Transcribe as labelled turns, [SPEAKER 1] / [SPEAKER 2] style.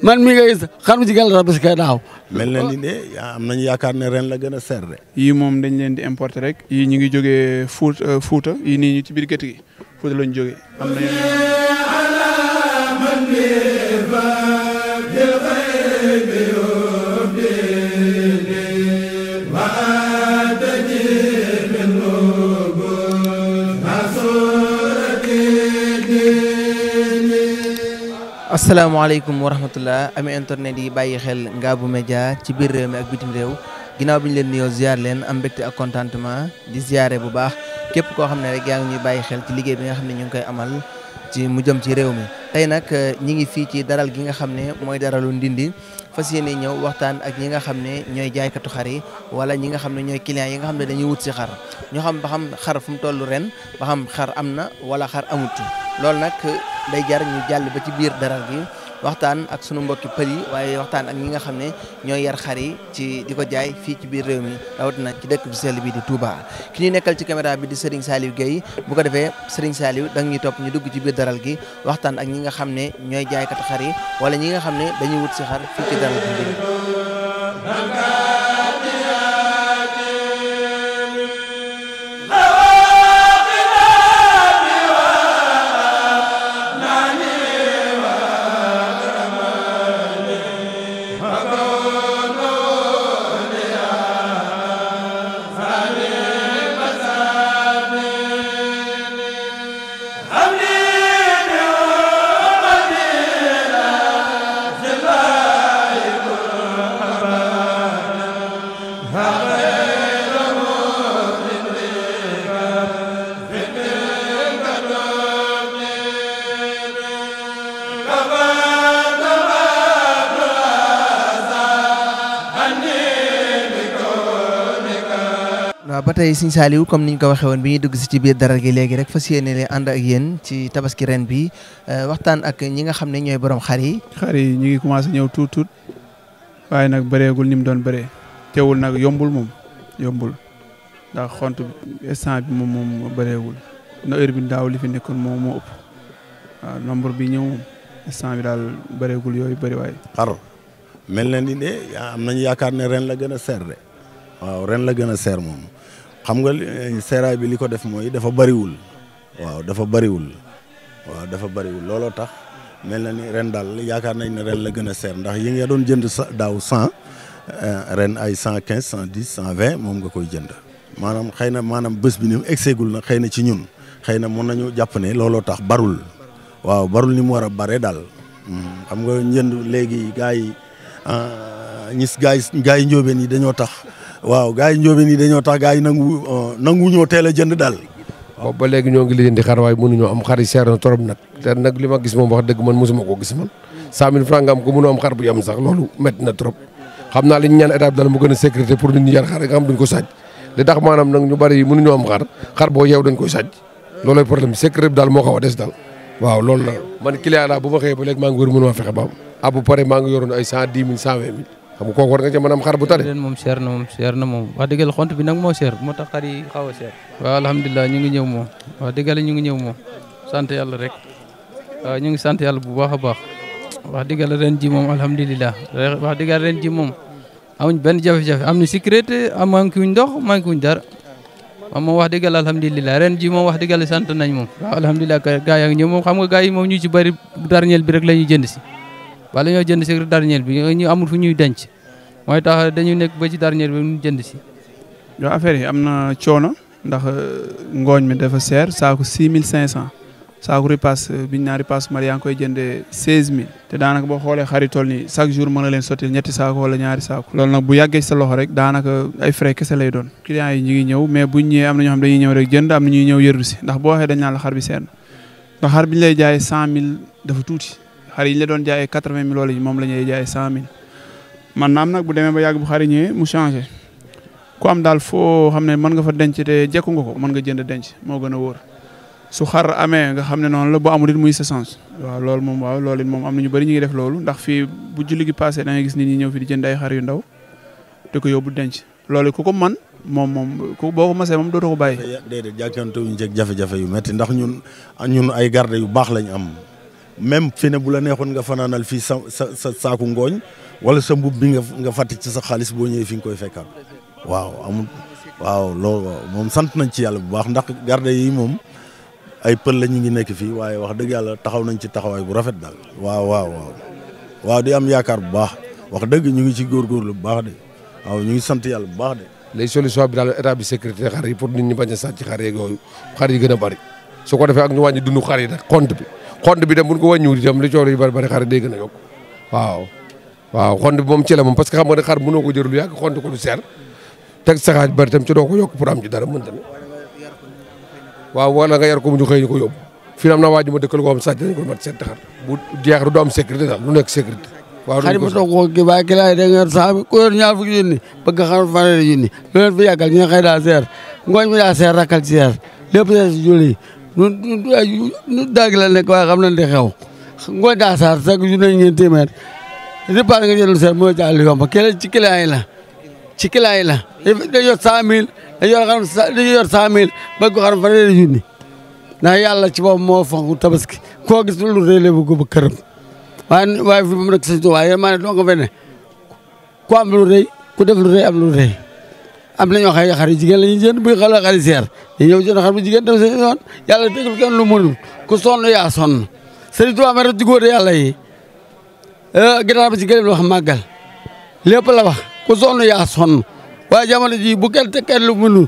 [SPEAKER 1] man mi nga gis xar bu jigéen la tabaski daaw.
[SPEAKER 2] mel na ni ne am nañu yaakaar ne ren la gën a seer de.
[SPEAKER 3] yii moom dañ leen di importer rek yii ñu ngi jógee Fuuta yii nii ñu ci biir gétt gi Fuuta lañ jógee am na
[SPEAKER 4] asalaamaaleykum wa rahmatullah ami internet yi bàyyi xel Ngabou Média ci biir réew mi ak bitim réew ginnaaw bi ñu leen nuyoo ziar leen am mbégte ak contentement di ziare bu baax képp koo xam ne rek yaa ngi ñuy bàyyi xel ci liggéey bi nga xam ne ñu ngi koy amal ci mu jëm ci réew mi. tey nag ñi ngi fii ci daral gi nga xam ne mooy daralu Ndindi fas yéene ñëw waxtaan ak ñi nga xam ne ñooy jaaykatu xar yi wala ñi nga xam ne ñooy clients yi nga xam ne dañuy wut si xar ñu xam ba xam xar fu mu toll ren ba xam xar am na wala xar amut loolu nag day jar ñu jàll ba ci biir daral gi waxtaan ak sunu mbokki pël yi waaye waxtaan ak ñi nga xam ne ñooy yar xar yi ci di ko jaay fii ci biir réew mi rawatina ci dëkk bu sell bi di Touba. ki ñu nekkal ci caméra bi di Serigne Saliou Gueye bu ko defee Serigne Saliou da ñuy topp ñu dugg ci biir daral gi waxtaan ak ñi nga xam ne ñooy jaaykatu xar yi wala ñi nga xam ne dañuy wut si xar fii ci daral gi. waaw ba tey Serigne Saliou comme niñ ko waxee woon bi ñuy dugg si ci biir daral gi léegi rek fas yéene leen ànd ak yéen ci tabaski ren bi waxtaan ak ñi nga xam ne ñooy borom xar yi.
[SPEAKER 3] xar yi ñu ngi commencé ñëw tuut waaye nag bëreegul ni mu doon bëree teewul nag yombul moom yombul ndax xont instant bi moom bëreegul na heure bi daaw li fi nekkoon moo ëpp waaw nombre bi ñëw instant bi daal bëreegul yooyu bëri waaye.
[SPEAKER 2] xar mel na ni ne am nañu yaakaar ne ren la gën a seer de waaw ren la gën a seer moom. xam nga seeraay bi li ko def mooy dafa bëriwul dafa bëriwul looloo tax mel na ni ren daal yaakaar nañ ne ren la gën a seer ndax yi nga doon jënd daaw 100 ren ay 115 110 120 moom nga koy jënd maanaam xëy na bés bi ni mu egseegul na xëy na ci ñun xëy na mën nañu jàpp ne looloo tax barul ni mu war a bare daal xam nga njënd léegi gars yi gars yi njóobeen yi dañoo tax. waaw gars yi njóobeen yi dañoo tax gars yi nangu ñoo teel a jënd daal.
[SPEAKER 5] waaw ba léegi ñoo ngi leen di xar waaye mënuñoo am xar yi seer na trop nag te nag li ma gis moom wax dëgg man mosuma ko gis man 100000 francs nga am ko mënoo am xar bu yem sax loolu métti na trop xam naa li ñu ñaan état bi daal mu gën a sécurité pour nit ñi yar xar nga xam duñ ko sàcc li tax maanaam nag ñu bari mënuñoo am xar boo yeew dañ koy sàcc loolooy problème sécurité bi daal moo xaw a des daal waaw loolu la man client laa bu ma xëyee ba léegi maa ngi wër mënuma fexe ba am à peu près maa ngi yoroon ay 110000 120000 xam nga kooku war nga ca mën a am xar bu tare
[SPEAKER 6] moom seer na moom wax dëgg yàlla xont bi nag moo seer moo tax xar yi xaw a seer waaw alhamdulilah ñu ngi ñëw moom wax dëgg yàlla ñu ngi ñëw moom sant yàlla rek waaw ñu ngi sant yàlla bu baax a baax wax dëgg yàlla ren ji moom alhamdulilah wax dëgg yàlla ren ji moom amuñ benn jafe-jafe am na sécurité manqué wuñ ndox manqué wuñ dara moom wax dëgg yàlla alhamdulilah ren ji moom wax dëgg yàlla sant nañ moom waaw alhamdulilah gaa yaa ngi ñëw moom xam nga gaa yi moom ñu ci bëri dernier bi rek la ñuy jënd si wala ñoo jënd si dernier bi ñu amul fu ñuy denc mooy tax dañu nekk ba ci dernier bi ñu jënd si.
[SPEAKER 3] yow affaire yi am na coono ndax ngooñ mi dafa seer saako 6500 saako ripaas biñ naa ripaas mar yaa ngi koy jëndee 16000 te daanaka boo xoolee xari toll ni chaque jour mën na leen sotti ñetti saako wala ñaari saako. loolu nag bu yàggee sa loxo rek daanaka ay frais kese lay doon. clients yi ñu ngi ñëw mais buñ ñëwee am na ñoo xam dañuy ñëw rek jënd am na ñuy ñëw yërdu si ndax boo waxee dañ naan la xar bi seer na ndax xar bi ñu lay jaayee 100000 dafa tuuti xar yi ñu la doon jaayee 80000 wala moom la ñuy jaayee 100000 man naam nag bu demee ba yàgg bu xar yi ñëwee mu changé ku am daal foo xam ne mën nga fa denc te jekku nga ko mën nga jënd denc moo gën a wóor su xar amee nga xam ne noonu la bu amul it muy sens waaw loolu moom waaw loolu it moom am na ñu bëri ñu ngi def loolu ndax fii bu julli gi passé da ngay gis nit ñi ñëw fi di jënd ay xar yu ndaw te ko yóbbu denc loolu ku ko man moom ku boo ko masee moom dootoo ko bàyyi.
[SPEAKER 2] déedéet jàkkante wuñ jeg jafe-jafe yu métti ndax ñun ay garde yu baax lañ am même fi ne bu la neexoon nga fanaanal fii sa saaku ngooñ wala sa mbub bi nga fàtte ci sa xaalis boo ñëwee fi nga koy fekkaat waaw amul waaw loolu moom sant nañ ci yàlla bu baax ndax garde yi moom ay pël la ñu ngi nekk fii waaye wax dëgg yàlla taxaw nañ ci taxawaay bu rafet daal waaw di am yaakaar bu baax wax dëgg ñu ngi ci góorgóorlu bu baax de waaw ñu ngi sant yàlla bu baax de. les solutions bi daal état bi sécurité xar yi pour nit ñi bañ a sàcc xar yeeg yooyu xar yi gën a bari su ko defee ak ñu wàññi dund xar yi nag xont bi dem bu ñu ko wàññiwul itam li coono yu bari xar yi day gën a yokk waaw xont bi moom ci la moom parce que xam nga ne xar mënoo ko jël lu yàgg xont ko lu seer teg saxaaj bari tam ci doo ko yokk pour am ci dara mënta ne waaw wala nga yar ko mu ñu xëy ñu ko yóbbu fii am na waa ji ma dëkkal ko am sàcc dañ ko mat seet xar bu jeex du am sécurité daal lu nekk sécurité waaw
[SPEAKER 1] xar bu toog ko ki bàyyi ki laay da nga yor saa ku yor ñaar fukki junni bëgg xam fanweeri junni lu leen fi yàggal ñu xëy daa seer ngooñ mi daa seer rakkal ci seer lépp seer si julli nu daagi la nekk waaye xam nañ di xew ngooñ daa saar chaque jour nañ ngeen téeméer ripaas nga jël seer mooy jaal yomb kele ci client yi la dañu yor 100000 dañu yor 100000 bëgg xam fanweeri junni ndax yàlla ci boobu moo fonk tabaski koo gis lu rëy la bëgg ba këram waaye fi mu nekk sëñ Tuubaa yéen maa ne doo ko fene ku am lu rëy ku def lu rëy am lu rëy am na ñoo xam ne xar yu jigéen la ñuy jënd buy xale xar yu seer ñu ñëw jënd xar bu jigéen dem seen yoon yàlla tegul kenn lu mënul ku sonn yaa sonn sëñ Tuubaa ma rek ci góor yàlla yi ginnaaw ba ci gëléem la wax màggal lépp la wax ku sonn yaa sonn waaye jamono ji bu kenn te kenn lu mënul